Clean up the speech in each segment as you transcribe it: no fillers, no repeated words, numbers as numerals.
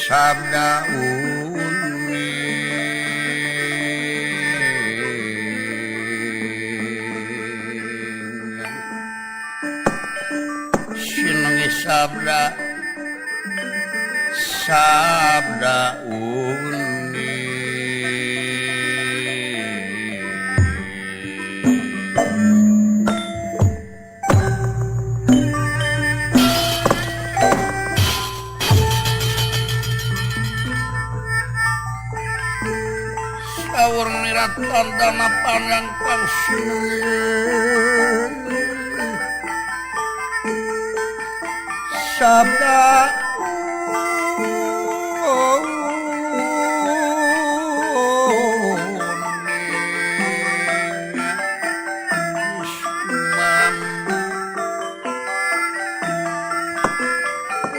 Sabda uning sinengi sabda sabda uning sawur nirat tandana pangang pangsinengi sabda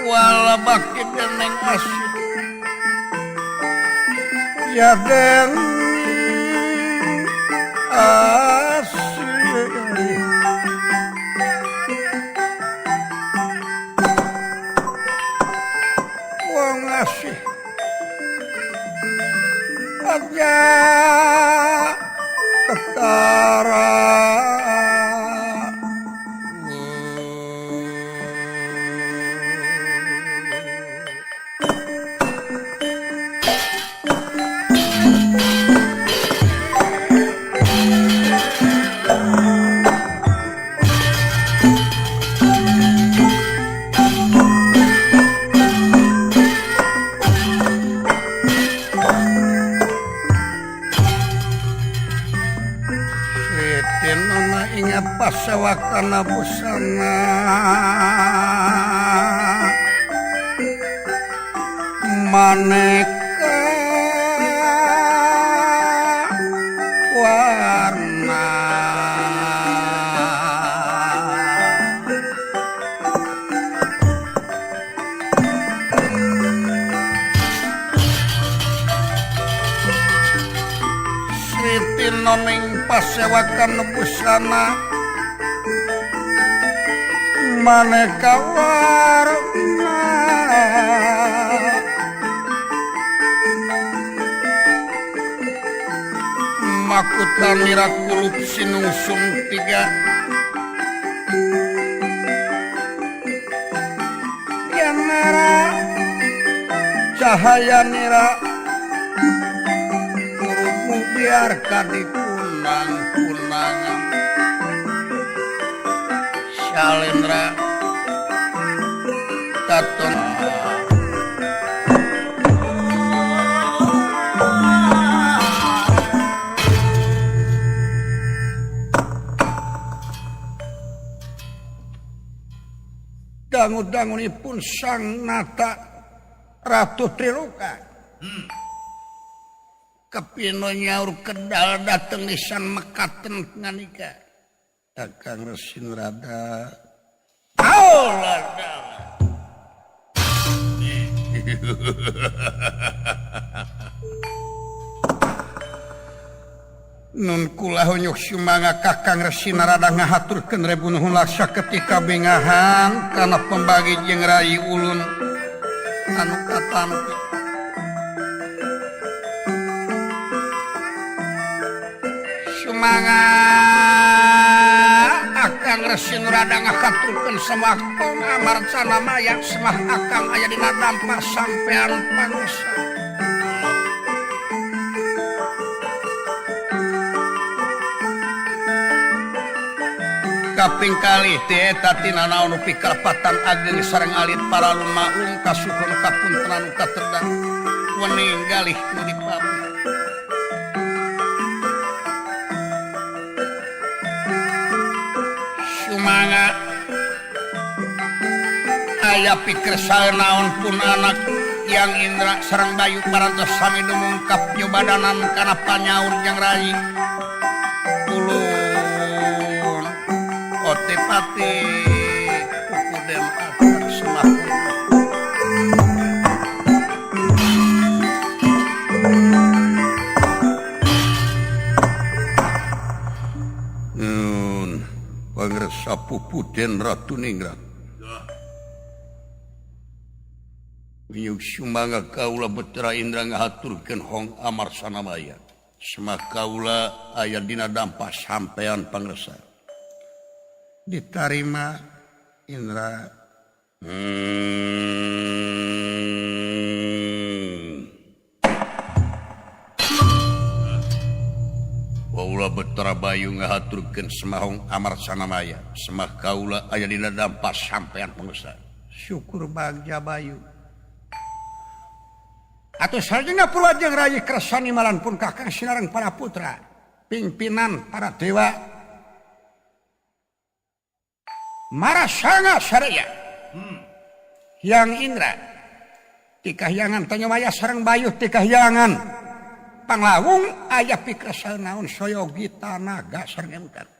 wala baki deneng asih ya den asih wong asih aja ketara. Pasewakana busana maneka warna Sri Tinoning pasewakan busana maneka warna makuta mirakulup sinungsung tiga yanara cahaya nira murumu biar kadikunang-kunangan Shalendra Taton dangu-dangunipun Sang Nata Ratu Triloka. Kepino nyaur kedal dateng lisan mekaten nganika. Kakang Resin Rada. Nun kula honyok sumanga Kakang Resi Narada ngahaturkeun rebu nuhun laksa ketika bengahan kana pembagi jeung rai ulun anu katampi. Sumanga Akang Resi Narada ngahaturkeun sawaktu amarcana maya semah akang aya dina dampa sampean pangsa. Kaping kalih ti eta tina naon nu pikalepatan ageng sareng alit paralun maklum kasuhun kapuntenan nu katedang wening galih nu dipamit. Sumanga aya pikir naon pun anak yang Indra sareng Bayu parantos sami dumungkap nyobadanan kana panyaur jeung rai ulun Otepati pupuden akar semah. Nun pangresa pupuden Ratu Ningrat. Miuk sumangga kaula Betara Indra ngahaturkeun Hong Amar Sanamaya. Semah kaula aya dina dampak sampean pangresa. Ditarima Indra. Kaula Betara Bayu ngahaturkeun Semahong Amar Sanamaya. Semah kaula aya dina dampak sampean pangresa. Syukur bagja Bayu. Atau sarjana purwajeng rayi kersani malan pun kakang sinareng para putra pimpinan para dewa marasanga saraya Hyang Indra tikahyangan Tanyamaya sareng Bayu tikahyangan panglawung aya pikresal naon soyogi tanaga sareng emutan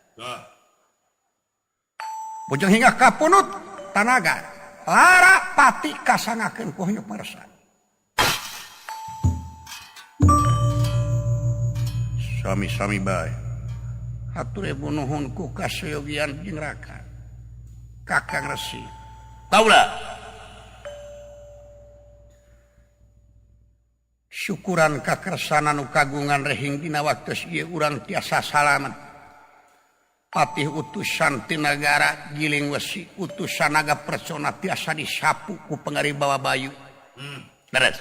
bujeng hingga kapunut tanaga lara pati kasangakeun ku Honyo Parsa. Sami-sami bae. Hatur nuhun ku kasayogian jeung raka. Kakang Resi. Kaula. Syukuran kakersanan nu kagungan rehing dina waktos ieu urang tiasa salamet. Patih utusan ti nagara Giling Wesi utusan naga persona tiasa disapu ku pangaribawa Bayu. Beres.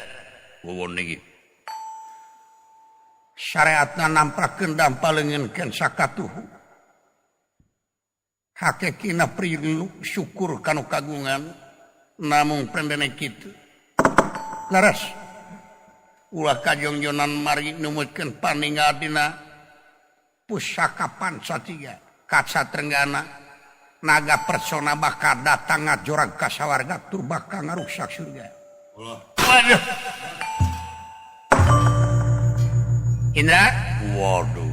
Wowon niki. Syariatna namprakeun dampaleungeunkeun sakatuhu. Hakekina prilu syukur kanu kagungan namung pendene kitu. Leres. Ulah kajongjonan mari numutkeun paninggal dina pusaka Pancatiga kaca Trenggana naga persona bakal datang ngajorag ka sawarga tur bakal ngaruksak surga. Waduh. Indra, waduh.